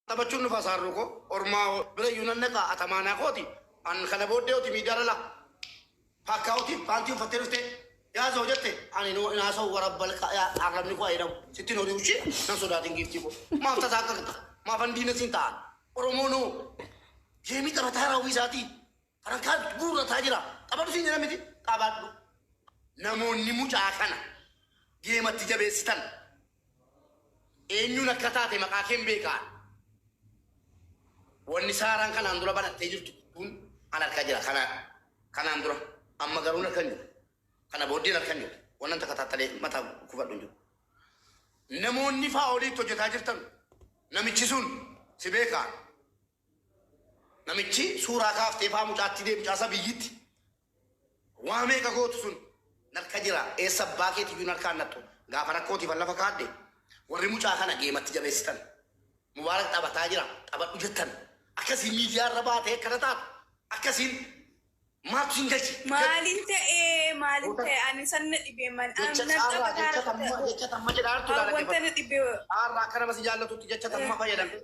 Taphachuun dhufa saarruu koo ormaa bira iyyuu nan dhaqa atamaanaa kooti an kana booddee oti miidiyaa lala paakkaawuti paantii uffattee dhuftee yaasoo jette ani nu naasoo warabbal arrabni koo ayidamu sitti hin horiu ishee nan sodaatin giiftii koo maaf tasaa akka maafan diina siin ta'an Oromoo noo geemii taphataa raawwii isaatii farankaa guurrataa jira taphadhu siin jedhan miti taphadhu namoonni mucaa kana geematti jabeessitan Eenyuun akka taate maqaa keen beeka an. Wanni Saaraan kanaan dura banattee jirtu kun an harka jira. Kana kanaan dura. Amma garuu harka hin jiru. Kana booddeen harka hin jiru. Wannan takataattalee mataa kufadhu hin jiru. Namoonni faa oliitti hojjetaa jirtan namichi sun si beeka an. Namichi suuraa kaaftee faa mucaatti dee mucaa sabiyyitti waa meeqa gootu sun narka jira eessa abbaa keetiyyuu narkaa hin nattu gaafa rakkootiifan lafa kaadhe warri mucaa kana geematti jabeessitan Mubaarak taphataa jira taphadhu jettan akkasiin miidiyaa irra baatee akkana taatu akkasiin maaltu sin galche Maalin ta'ee maalin ta'e ani san na dhibee man jecha nan caarraa taphataa jecha tamma jecha tamma jedhaa jirtu ilaala wanta dhaggeeffadhu na dhibee caarraa akka nama si jaallatutti jecha tamma fayyadamte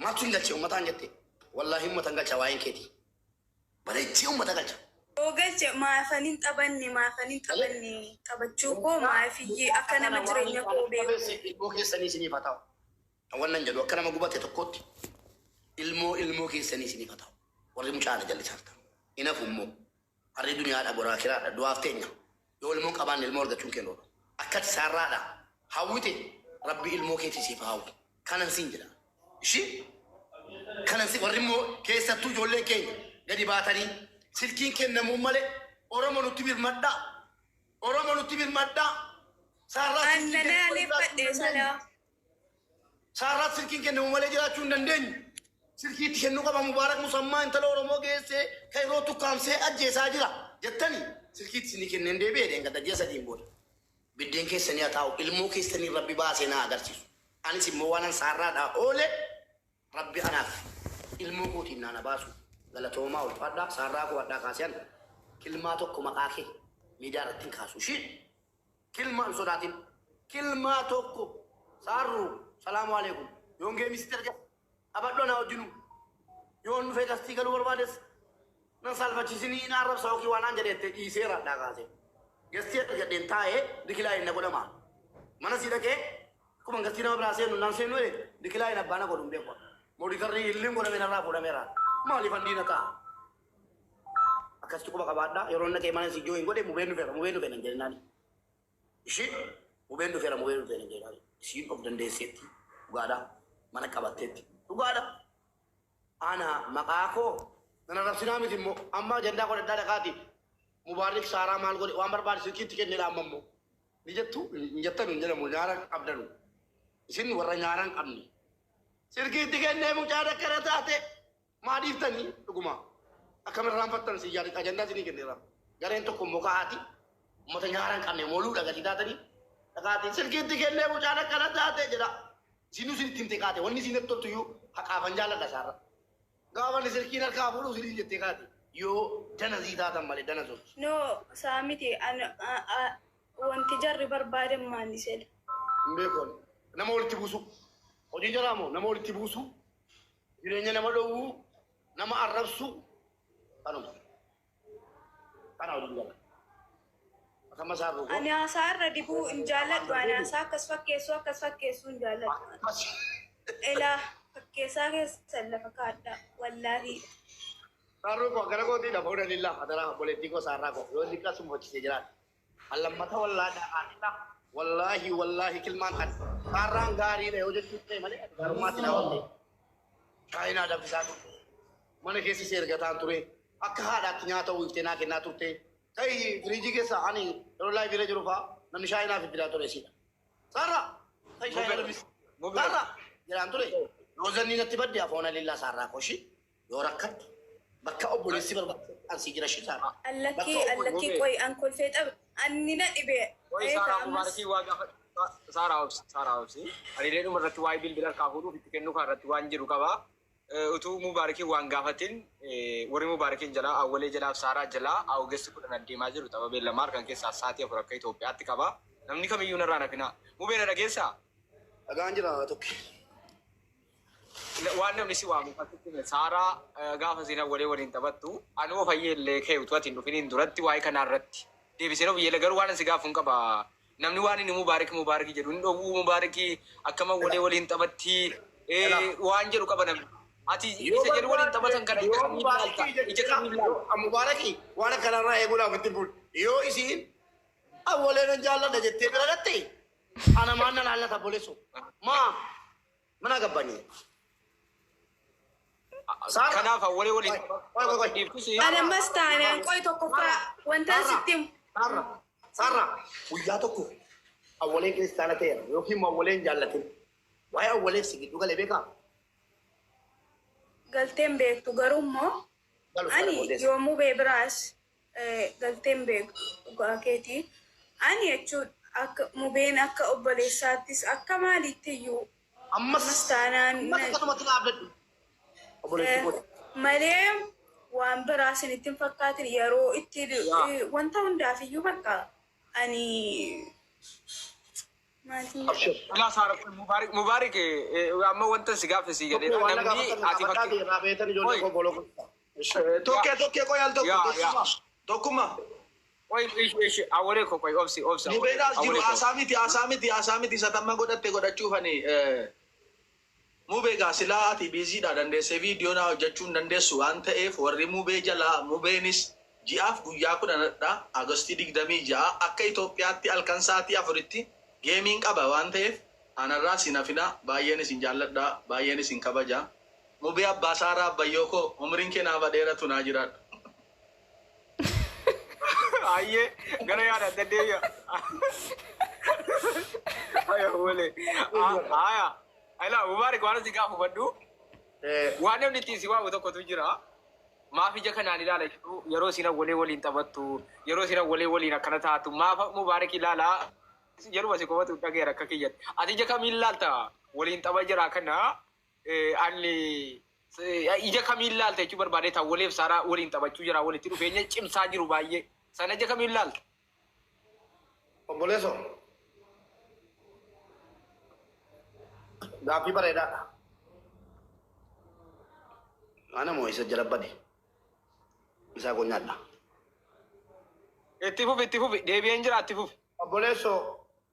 maaltu sin galche ummataan jette wallaahi ummatan galcha waa'een keetii Bareechee ummata galcha. Yoo galche maafan hin taphanne maafan hin taphanne taphachuu koo maafiyyee Mucaa akka kana nama waan jireenya hin koo beeku. qabeesse ilmoo keessanii isiniif haa ta'u. Wannan jedhu akka nama gubate tokkootti ilmoo ilmoo keessanii isiniif haa ta'u. Warri mucaa kana jallisaa jirtan. Hin hafu immoo. Harri duniyaadha boru akiraadha du'aaf teenya. Yoo ilmoo hin qabaanne ilmoo argachuun keenya oolu. Akka ati saarraadha hawwite rabbi ilmoo keetii siif haa hawwu. Kanan siin jedha. Ishii kanan si warri immoo keessattuu ijoolleen keenya gadi baatanii silkiin kennamuun malee Oromo nutti birmadhaa. Oromo nutti birmadhaa. Saarraa silkiin Anna kennamu malee jiraachuu hin naaleeffadhe dandeenyu. salaa. Saarraatti silkiin kennamu malee jiraachuu hin dandeenyu. Silkii itti kennuu qaba Mubaarak Musammaa intala Oromoo geessee kairoo tukkaamsee ajjeesaa jira jettani silkii itti isinii kenneen deebi'e dheengadda ji'a sadiin booda. Biddeen keessanii haa taa'u ilmoo keessanii rabbi baasee naa agarsiisu. Anis immoo waanan saarraadhaa oole rabbi anaaf ilmoo kootiin naa na baasu. Galatoomaa ulfaadhaa saarraa koo hadhaa kaasee an kilmaa tokko maqaa kee miidiyaa irratti hin kaasu ishii. Kilma hin sodaatin. Kilmaa tokko saarruu salaamu alaikum. Yoon geemii sitti argas taphadhu anaa wajjinu. Yoon dhufee gastii galuu barbaades nan saalfachiisinii na arrabsa yookiin waan naan jedheette dhiiseera hadhaa kaasee. Gastii argadheen taa'ee dikilaayin na godhama. Mana sii dhaqee akkuma gastii nama biraa seenu naan seenu jedhe dikilaayin abbaa na godhu hin beeku. Mooditarri illiin godhame narraa fuudhameera. Maaliif handiina ta'a? Akkasitti quba qabaadhaa. Yeroo inni dhaqee mana isii join godhe mubeen dhufeera mubeen dhufeera hin jedhinaani. Ishiin mubeen dhufeera mubeen dhufeera hin jedhinaani. Isiin of dandeesseetti dhugaadha. Mana qabatteetti dhugaadha. Ana maqaa koo nan arrabsinaa miti immoo amma ajandaa godhadhaa dhaqaati. Mubaarik Saaraa maal godhe waan barbaade silkiitti kenneedha amma immoo. Ni jettu hin jettanu hin jedhamu nyaara qabdanu. Isin warra nyaara hin qabne. Silkiitti kennee mucaan akkana taate. Maa dhiiftanii dhuguma akkam irraanfattan si yaada ajandaa isinii kenneera. Gareen tokko immoo ka'aati uummata nyaara hin qabne moluudha gatii taatanii dhaqaati silkiitti kennee mucaan akkana taate jedha. Isinuu isin itti himte kaate wanni isin natti toltu iyyuu haqaafan jaalladha isaarra. Gaafa inni silkiin harkaa fuudhu isiniin jettee kaate yoo danazii taatan malee danazoch. No saa miti an wanti jarri barbaadan maali sila. Hin beeku ani. Nama walitti buusuu. Hojiin jaraa moo nama walitti buusuu Jireenya nama dhowwuu, nama arrabsuu kanuma. Kana hojiin jala. Akkama isaa ruukoo. Ani haasaa irra dibuu hin jaalladhu. Ani haasaa akkas fakkeessuu akkas fakkeessuu hin jaalladhu. Akkas. Elaa fakkeessaa keessan lafa kaadhaa. Wallaahi. Saarruu koo gara kootii lafa hunda hadaraa obboleettii koo saarraa koo yoo inni akkasuma hojjisee jiraate. An lammata wallaahi haadha wallaahi wallaahi kilmaan kan saarraan gaariidha yoo jechuun ta'e malee ati gaarummaatti na waamte. Shaayinaa danfisaa turte. Mana keessa si ergataan ture. Akka haadhaatti nyaata uwwiftee naa kennaa turte. Ta'i firiijii keessa ani yeroo laayivii irra jiru fa'aa namni shaayinaa fiddaa ture siidha. Saarraa ta'i shaayinaa danfisi. Saarraa jedhaan ture. Yoo zannii natti badde afoona lillaa saarraa koshii. Yoo rakkatte bakka obboleessi barbaachisetti an sii jira ishii Saara. Allakkii Bakka allakkii obboleessi. qoy an kolfee xab anni na dhibe Qoy eeka Saaraa ammas. Mubarakii waa gaafa Saaraa obsi Saaraa obsi. Ani dhuma irratti waa'ee bilbila harkaa fuudhuuf itti kennuu kan irratti waan jedhu qaba. Utuu Mubarakiin waan gaafatin warri Mubarakiin jalaa Awwalee jalaaf Saaraa jalaa August 10 adeemaa jiru tapha beellamaa harkan keessaa sa'aatii 4 akka Itoophiyaatti qaba. Namni kamiyyuu narraa hin hafinaa. Mubee na dhageessaa? Dhagaan jira tokki. Waan namni si waamu fakkitti hime. Saaraa gaafa isiin awwalee waliin taphattu anuma fayyee illee kee utuu ati hin dhufiniin duratti waa'ee kanaa irratti deebiseen of yeela garuu waan ani si gaafu hin qaba. Namni waan inni Mubaarik Mubaarik jedhu hin dhowwuu Mubaariki akkam awwalee waliin taphatti waan jedhu qaba namni. Ati Yoo isa jedhu waliin taphatan kana ija yoo kamiin ilaalta? Mubarakii Ija kamiin ilaalta? Mubarakii waan akkanarraa eeguudhaaf itti bulu. Yoo isiin awwalee nan jaalladha jettee bira dhatte ana maan na laallata boleessu. Maa mana gabbanii. Saara. Kanaaf awwalee waliin Qoy qoy qoy. dhiiftus Ani ammas taanaan qoy tokkoffaa wanta sitti himu. Saarra Saarra guyyaa tokko awwaleen kiristaana ta'eera yookiin immoo awwaleen jaallatin. Waa'ee awwaleef si gidduu galee beekaa? Galteen beektu garuu immoo Galu sana ani booddeessa. yoomuu bee biraas galteen beektu dhugaa keetii. Ani jechuun akka mubeen akka obboleessaattis akka maaliitti iyyuu Ammas ammas taanaan ammas akkasumatti dhaabladhu. Obboleettii kooti. Malee waan biraa isinitti hin fakkaatin yeroo itti wanta hundaaf iyyuu bakka ani maatiin Abshir. Ilaa Saara kun Mubaarik Mubaarik amma wanta si gaafe si Tokko jedhee waan na namni gaafatan ati gaafadhaa fakkii ta'e irraa beektan ijoollee Oi. koo foloo godhaa. Tokkee tokkee qoy al tokko Yaa, tokkummaa tokkummaa. Qoy ishi ishi awwalee koo qoy obsi obsi awwalee Mubeedhaas jiru awwalee koo. haasaa miti haasaa miti haasaa miti isa tamma godhatte godhachuufani mubee gaa silaa ati biiziidha dandeessee viidiyoo naa hojjechuu hin dandeessu waan ta'eef warri mubee jalaa mubeenis ji'aaf guyyaa kudhanadha Agostii 26 akka Itoophiyaatti halkan sa'aatii 4tti geemiin qaba waan ta'eef anarraa sin hafina baay'een isin jaalladha baay'een isin kabaja mubee abbaa saaraa abbayyoo koo umriin kee naaf haa dheeratu naa jiraadhu. Ayyee gara yaada adda deebi'a. Aya wale. Aya. Ala Mubaarik waan si gaafa hubadhu. Waan namni ittiin si waamu tokkotu jira. Maaf ija kanaan ilaala jedhu yeroo isin awwalee waliin taphattu yeroo isin awwalee waliin akkana taatu maaf Mubaarik ilaala yeruma si qofatu dhageera akka kiyyatti. Ati ija kamiin ilaalta waliin tapha jira kana ani ija kamiin laalta jechuu barbaadee awwaleef Saaraa waliin taphachuu jira walitti dhufeenya cimsaa jiru baay'ee. Sana ija kamiin laalta? Obboleessoo. Gaaffii bareedaadha. Ana moo isa jala bade? Isaa koo nyaadha. Itti fufi itti fufi deebi'een jira itti fufi. Obboleessoo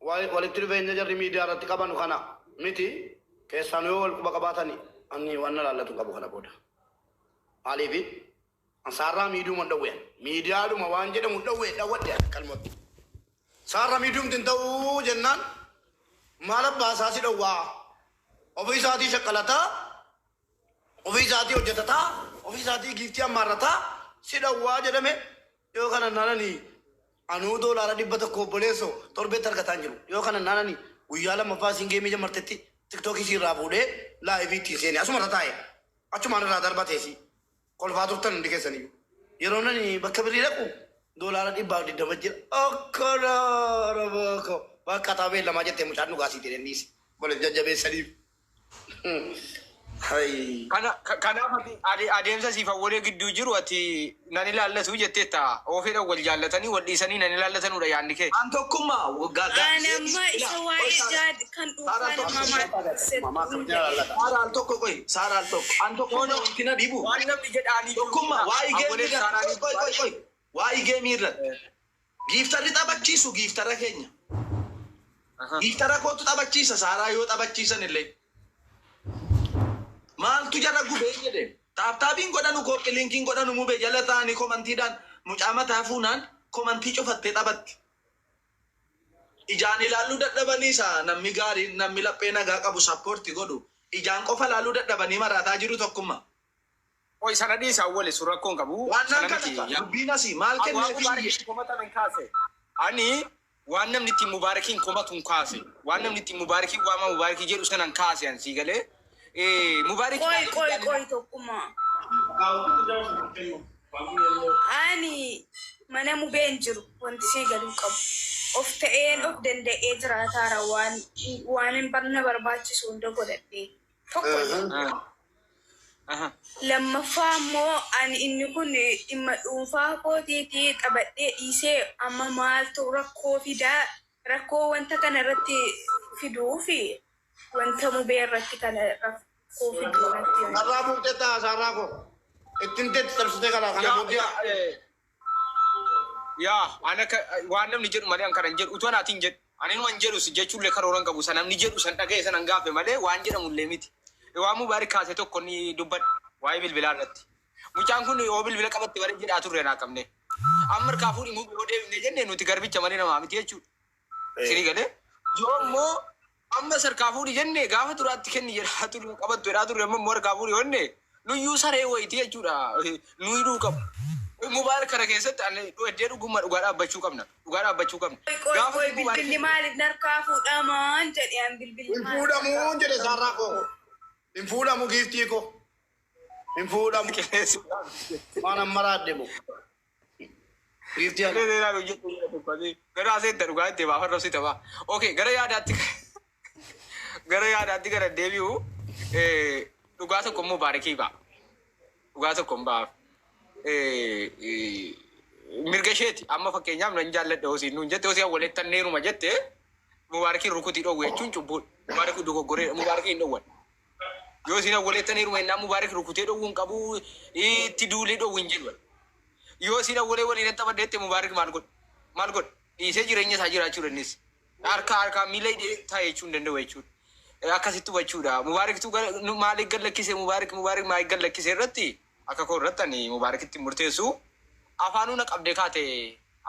walitti dhufeenya jarri miidiyaa irratti qabanu kana miti keessaan yoo wal quba qabaatani ani waan na laallatu qabu kana booda. Maaliifi saarraa miidiyooma dhowween miidiyaadhuma waan jedhamu dhowwee dhawwadhe kalmatti. Saarraa miidiyoomti hin ta'uu jennaan maal abbaa isaa si dhowwaa ofii isaatii shaqqalataa ofii isaatii hojjetataa ofii isaatii giiftii ammaarrataa si dhowwaa jedhame yoo kana naanani anuu doolaara 100 obboleessoo torbeetti argataa hin jiru yoo kana naanani guyyaa lammaffaa isiin geemii jammartetti tiktookii isii irraa fuudhee laayivii ittiin seene asuma irra taa'e achumaan irraa darbateesi kolfaa turtan hundi keessaniyyuu yeroo nani bakka birrii dhaqu doolaara 120 jira akkana rabaako bakka taabee lamaa jettee mucaan dhugaasii jedheen dhiise wal jajjabeessaniif. Hai. Kana kanaaf ati adeemsa siif awwalee gidduu jiru ati nan ilaallatu jetteetta. Oofedha wal jaallatanii wal dhiisanii nan ilaallatanudha yaadni kee. An tokkummaa Ani amma isa waa'ee jaad kan Saara dhuunfaa tokko. namaa Mamaa akkamitti ilaallata? Saara al tokko qoy Saara al tokko an tokkummaa wanti na dhibu Waan namni jedhaanii jiru tokkummaa waa'ee geemii awwalee irratti Saaraan qoy qoy qoy waa'ee geemii irratti giiftarri taphachiisu giiftara keenya giiftara kootu taphachiisa Saaraa yoo taphachiisan illee maaltu jara gubee jedhe taaptaabiin godhanu kooppi linkiin godhanu mubee jala ta'anii komantiidhaan mucaa mataa fuunaan komantii cufattee taphatti. Ijaan ilaaluu dadhabanii isa namni gaariin namni laphee nagaa qabu sappoorti godhu ijaan qofa ilaaluu dadhabanii maraataa jiru tokkummaa. Oi sana dhiisa awwale sun rakkoon qabu. Waan Sana nan miti. kana dubbiin asii maal Waan kenneefi Mubaarakiin komatan hin kaase. Ani waan namni ittiin Mubaarakiin komatu hin kaase. Waan namni ittiin Mubaarakiin waama Mubaarakii jedhu sana hin kaase an sii galee. Mubaarakiin Qoy qoy qoy tokkummaa. Ani mana mubeen jiru wanti ishee galuu qabu. Of ta'een of danda'ee jiraataara waan waan hin barna barbaachisu hunda godhadhee. Tokko Lammaffaa immoo ani inni kun dhimma dhuunfaa kootiitii taphadhee dhiisee amma maaltu rakkoo fidaa rakkoo wanta kana irratti fiduu fi wanta mubee irratti kana Koo fiduu natti himi. Sarraa fuutee ta'a sarraa koo. Ittiin teetti cabsitee kana kana booddee. Yaa ana waan namni jedhu malee an kana hin jedhu utuu anaatiin jedhu ani numa hin jedhu jechuullee karooran qabu san namni jedhu san dhaga'e san gaafe malee waan jedhamullee miti. Waan Mubaarik kaase tokko ni dubbadha waa'ee bilbilaa irratti. Mucaan kun yoo bilbila qabatte bare jedhaa turre naa qabne. Amma harkaa fuudhi muu yoo deebifne jenne nuti garbicha malee namaa miti jechuudha. Isinii galee yoo immoo amma harkaa fuudhi jenne gaafa duraatti kenni jedhaa turre qabattu jedhaa turre amma immoo harkaa fuudhi jenne nuyyuu saree wayitii jechuudha. Nuyi hidhuu qabu. Mubaarak kana keessatti ani iddoo dhugummaa dhugaa dhaabbachuu qabna. Dhugaa dhaabbachuu qabna. Qoy Gaafa qoy Mubaarak bilbilli maaliif narkaa fuudhamaan jedhe an bilbilli Hin maaliif fuudhamu jedhe sarraa koo. Hin fuudhamu giiftii koo. Hin fuudhamu. Qilleensi Waan amma raadde moo. Giiftii ana. Gara aseetta dhugaa itti baafan rabsita ba'a. Okay, gara yaadaatti gara deebi'u dhugaa tokko immoo Mubaarikii ba'a. Dhugaa tokko hin ba'aaf. Mirga isheeti amma fakkeenyaaf nan jaalladha hosii nuun jette hosii walitti neeruma jette Mubaarikiin rukutii dhoowwe jechuun cubbuudha. Mubaarik dogoggoree Mubaarikiin hin dhoowwan. Yoo isin walitti neeruma jennaan Mubaarik rukutee dhoowwuu hin qabu itti duulee dhoowwu hin jedhu. Yoo isin awwalee waliin taphadhe jette Mubaarik maal godha? Maal godha? Dhiisee jireenya isaa jiraachuu dandeessi. Harka harkaa miila hidhee taa'ee jechuu hin danda'u jechuudha. Akkasitti hubachuudha. Mubaariktu maaliif gad lakkise Mubaarik Mubaarik maaliif gad lakkise irratti akka koo irratti ani Mubaarikitti murteessu afaanuu na qabdee kaate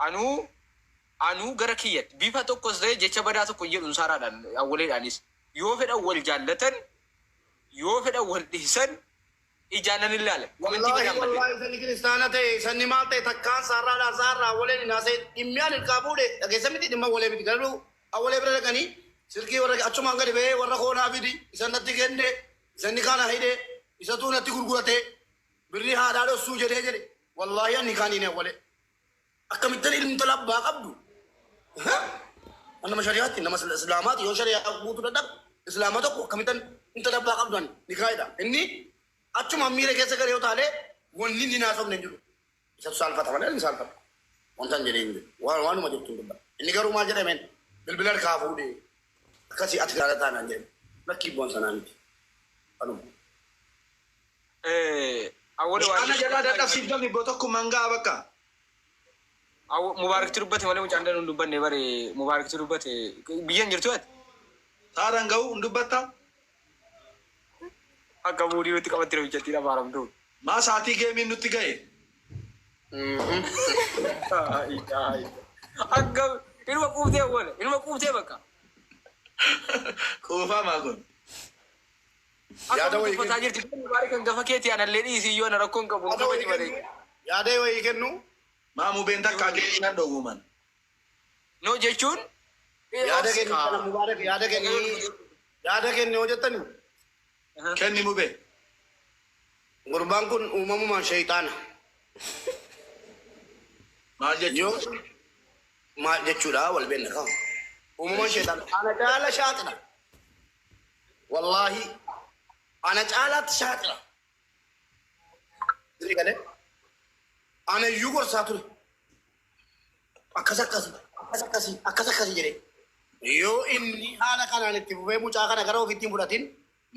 anuu anuu gara kiyyatti bifa tokkos ta'e jecha badaa tokko hin jedhu saaraadhaan awwaleedhaanis yoo fedhan wal jaallatan yoo fedhan wal dhiisan ijaan nan ilaala. Komentii Wallaahi badaan malee. wallaahi sanni kiristaana ta'e sanni maal ta'e takkaan sarraadhaan sarraa waleen hin haasa'e dhimmi ani ilkaa fuudhe dhageessa miti dhimma walee miti garuu awwalee bira dhaqanii silkii warra achumaan gadi ba'ee warra koonaa fidi isa natti kenne isanni kana hidhe isatu natti gurgurate birrii haadhaa dhossuu jedhee jedhe wallaahi ani kaaniin awwalee akkamittan ilmi tola abbaa qabdu. Nama shari'aatti nama islaamaati yoo shari'aa guutuu dadhabu islaama tokko akkamittan intala abbaa qabdu ani ni kaa'edha. Inni achuma miira keessa galee yoo taalee wanni inni naasofne hin jiru. Isatu saalfata malee inni saalfata. Wanta hin jedhee hin jiru. Waanuma jirtu hin dubbata. Inni garuu maal jedhameen bilbila harkaa fuudhee akkasii ati gaara taanaan jedhe lakkii bu'an sanaa miti. Kanuma. Awwalee waan Ana jalaa dadhabsiiftan iddoo tokko mangaa bakka. Mubaarikti dubbate malee mucaan danuu hin dubbanne bare Mubaarikti dubbate biyya hin jirtu ati. Saaraan ga'u hin dubbatta. Akka muudii nutti qabatte hojjettiin afaaramtu. Maa sa'aatii geemiin nutti ga'e. Akka ilma quuftee awwaala ilma quuftee bakka. Kuufamaa kun. Akka Yaada wayii tuffataa jirti Mubaarik kan gafa keetii anallee dhiisii yoo ana rakkoon qabu Yaada wayii kabaji malee. kennu. Yaada wayii kennu. Maa mubeen takkaa geemii nan dhowwuman. No jechuun. Yaada kennu kana Mubaarak yaada kenni yaada kenni yoo jettani Kenni mubee. gurbaan kun uumamumaan shayxaana. Maal jechuun? Yoo maal jechuudha wal beekna qabu. Uumamaan shayxaana. Ana caala shaaxira. Wallaahi ana caalaatti shaaxira. Sirrii galee ana iyyuu gorsaa ture. Akkas akkasi akkas akkasi akkas akkasi jedhee. Yoo inni haala kanaan itti fufee mucaa kana gara ofiitti hin fudhatin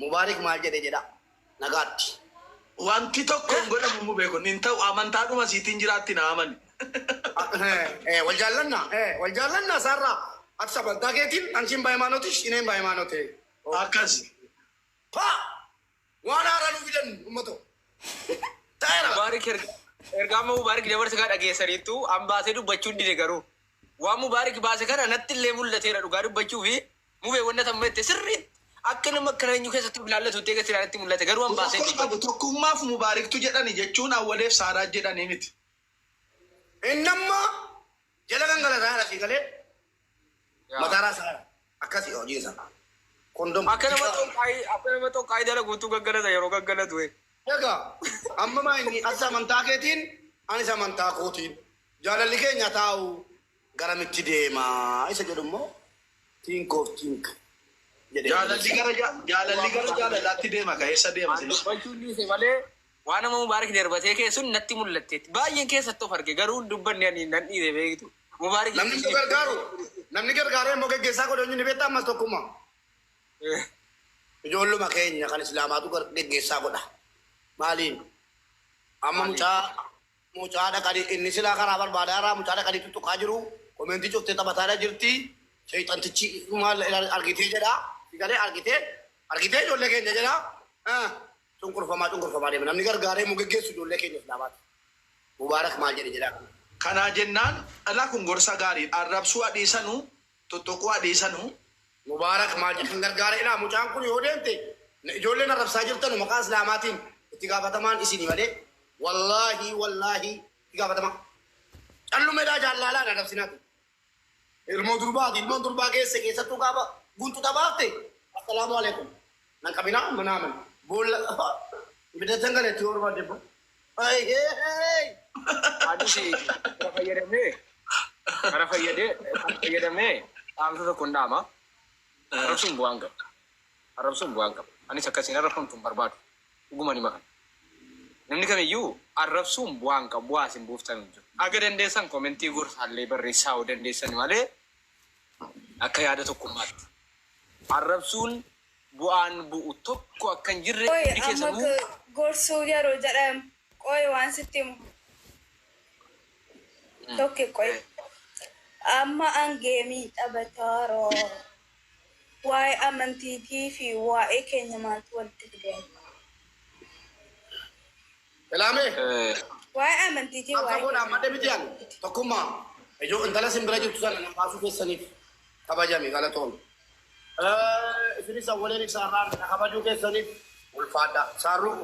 Mubaarik maal jedhe jedha nagaatti. Wanti tokko hin godhamu mubee kun hin ta'u amantaadhuma siitiin jiraatti na amani. Wal jaallanna wal jaallanna sarraa ati amantaa keetiin አንቺም በሃይማኖትሽ እኔም በሃይማኖቴ Akkas. ፓ waan haaraa nuu fidan ummato ta'eera. Mubaarik ergaa amma Mubaarik dabarsa kaa dhageessaniittu an baasee dubbachuu hin dide garuu waan Mubaarik baase kana natti illee mul'ateera dhugaa dubbachuu fi mubee wanna tan jette sirriitti akka nama akkana eenyu keessatti of ilaallatu ta'e keessatti natti mul'ate garuu an baasee Tokko qabu tokkummaaf Mubaariktu jedhani jechuun awwaleef saaraa jedhanii miti. Inni amma jala gangalataa jira si galee mataaraa isaa akkasii hojii isaa. Kondom. Akka nama xoqqaayii dalaguutu gaggalata yeroo gaggalatu. Egaa amma maa inni as amantaa keetiin anis amantaa kootiin jaalalli keenya taa'u garamitti deemaa isa jedhu immoo think of think jedhee. Jaalalli gara jaalalaatti deema ka eessa deema Waan sinis. dubbachuun dhiise malee waan nama Mubaarik darbatee keessun natti mul'atteetti. Baay'een keessatti of arge garuu hin dubbanne ani nan dhiise beektu. Mubaarik Namni nu gargaaru namni gargaaree immoo geggeessaa godhe ni beektaa ammas tokkummaa. Ijoolluma keenya kan Islaamaatu geggeessaa godha. Maaliin? Amma Maaliin? Mucaa dhaqanii inni silaa karaa barbaadaa irraa mucaa dhaqanii tuttuqaa jiru. Komentii cuftee taphataadha jirti. Sheexantichi maal argitee jedha. Galee argitee ijoollee keenya jedha. Cunqurfamaa cunqurfamaa deema. Namni gargaaree mu geggeessu ijoollee keenya Islaamaati. Mubaarak maal jedhe jedha. Kanaa jennaan dhala kun gorsa gaarii arrabsuu adiisanuu tuttuquu adiisanuu. Mubaarak maal jedhe kan gargaareedha. Mucaan kun yoo deemte ijoolleen arrabsaa jirtan maqaa Islaamaatiin itti gaafatamaan isinii malee wallaahi wallaahi itti gaafatamaa. Callumeedhaa jaallalaa arrabsinaati. Ilmoo durbaati. Ilmoon durbaa keessa keessattuu gaafa guntu tabaafte assalaamu alaikum. Nan qabinaa manaaman. Boolla ibidda galeetti yoo barbaadde boo. Anis kana fayyadamee kana fayyadee kana fayyadamee dhaamsa tokko hin dhaama. Arrabsuun bu'aan qaba. Arrabsuun bu'aan qaba. Anis akkasiin arrabfamtu hin barbaadu. Dhuguma ni makan. Namni kamiyyuu arrabsuun bu'aan qabu bu'aa isin buuftan hin jiru. Aga dandeessan komentii gorsaallee barreessaa yoo dandeessan malee akka yaada tokkummaatti. Arrabsuun bu'aan bu'u tokko akka hin jirre Qoy hundi amma keessanuu gorsuu yeroo jedhamu qoy waan sitti himu. Tokko qoy. Amma an geemii taphataaroo waa'ee amantiitii fi waa'ee keenya maaltu walitti fidee? Ilaamee. Waa'ee amantiitii Akka waa'ee godha amma miti yaani tokkummaa ijoo intala simbira jirtu sana na baasuu keessaniif kabajame galatoon. Isinis awwaleen ibsaarraa na kabajuu keessaniif ulfaadha. Saarruu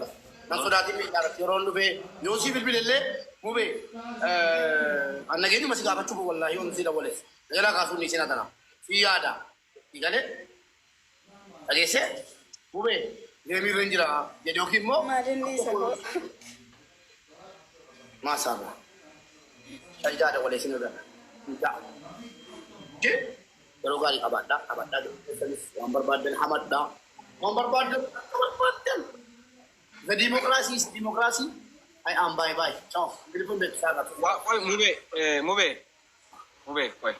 nan sodaatiin miidhaa yeroon dhufee yoo si bilbilellee mubee an nageenyuma si gaafachuu wallaahi yoon si dawwales. Na jalaa kaasuun ni sina tana. Si yaada. Galee dhageessee mubee deemirra hin jira jedhe yookiin immoo Maalinni isa koo. Maasarra. Shajjaadha walee sin irra. Hintaa. Yeroo gaarii qabaadhaa qabaadhaa keessanis waan barbaaddan hamadhaa. Waan barbaaddan akka barbaaddan. The democracy is democracy. I am bye bye. Ciao. Bilifun beeksisaa qabu. Qoy mubee mubee mubee qoy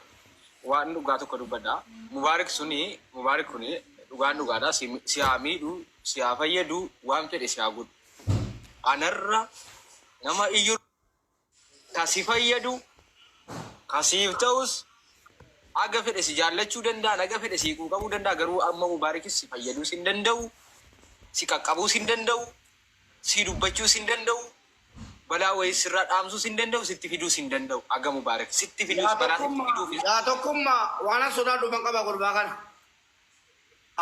waan dhugaa tokko dubbadhaa. Mubaarik suni mubaarik kuni dhugaan dhugaadhaa si haa miidhu si haa fayyadu waan fedhe si haa godhu. Anarra nama iyyuu ka si fayyadu ka siif ta'us aga fedhe si jaallachuu danda'a aga fedhe si quuqamuu danda'a garuu amma mubaarikis si fayyaduus hin danda'u si qaqqabuus hin danda'u si dubbachuus hin danda'u balaa wayii sirraa dhaamsuus hin danda'u sitti fiduus hin danda'u aga mubaarik sitti fiduus balaa sitti fiduuf Yaa tokkummaa waan an sodaadhu ban qaba gurbaa kana.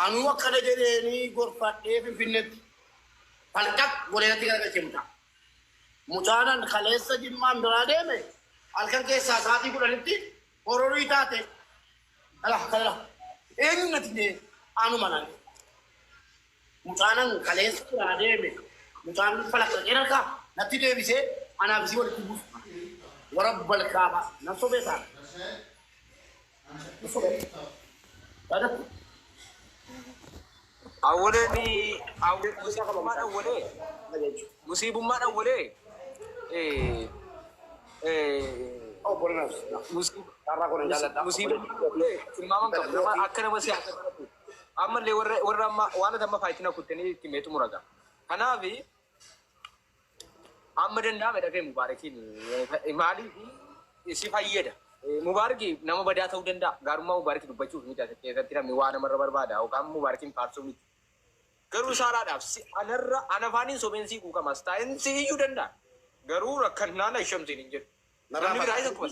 Anuu akkana jedheenii gorfadhee Finfinneetti. Falqaq godheetti garagalchee mucaa. Mucaanan kaleessa jimmaan biraa deeme halkan keessaa sa'aatii 10tti hororii taate. Ala kana eenyu natti jee anuma naan. Mucaanan kaleessa biraa deeme mucaan falaqaqee harkaa natti deebisee anaaf isii walitti buusu. Warabba kaaba nan sobee ta'a. Nan sobee. Yaadatti. Awwaleen musiibummaan awwalee musiibummaan awwalee musiibummaan awwalee tilmaaman qabu nama akka nama siyaasa baratu ammallee warra warra amma waan ati amma faayitina kuttanii itti mee xumura ga'a. Kanaaf amma danda'ame dhaqee mubaarakiin maaliif si fayyada. Mubaaraki nama badaa ta'uu danda'a. Gaarummaa mubaaraki dubbachuuf miti as keessatti namni waa namarra barbaada yookaan mubaarakiin faarsuu miti. Garuu saaraadhaaf si anarra ana afaaniin sobeen sii quuqamas taa'een si iyyuu danda'a. Garuu rakkannaan ashamsiin hin jedhu. Namni biraa isa akkuma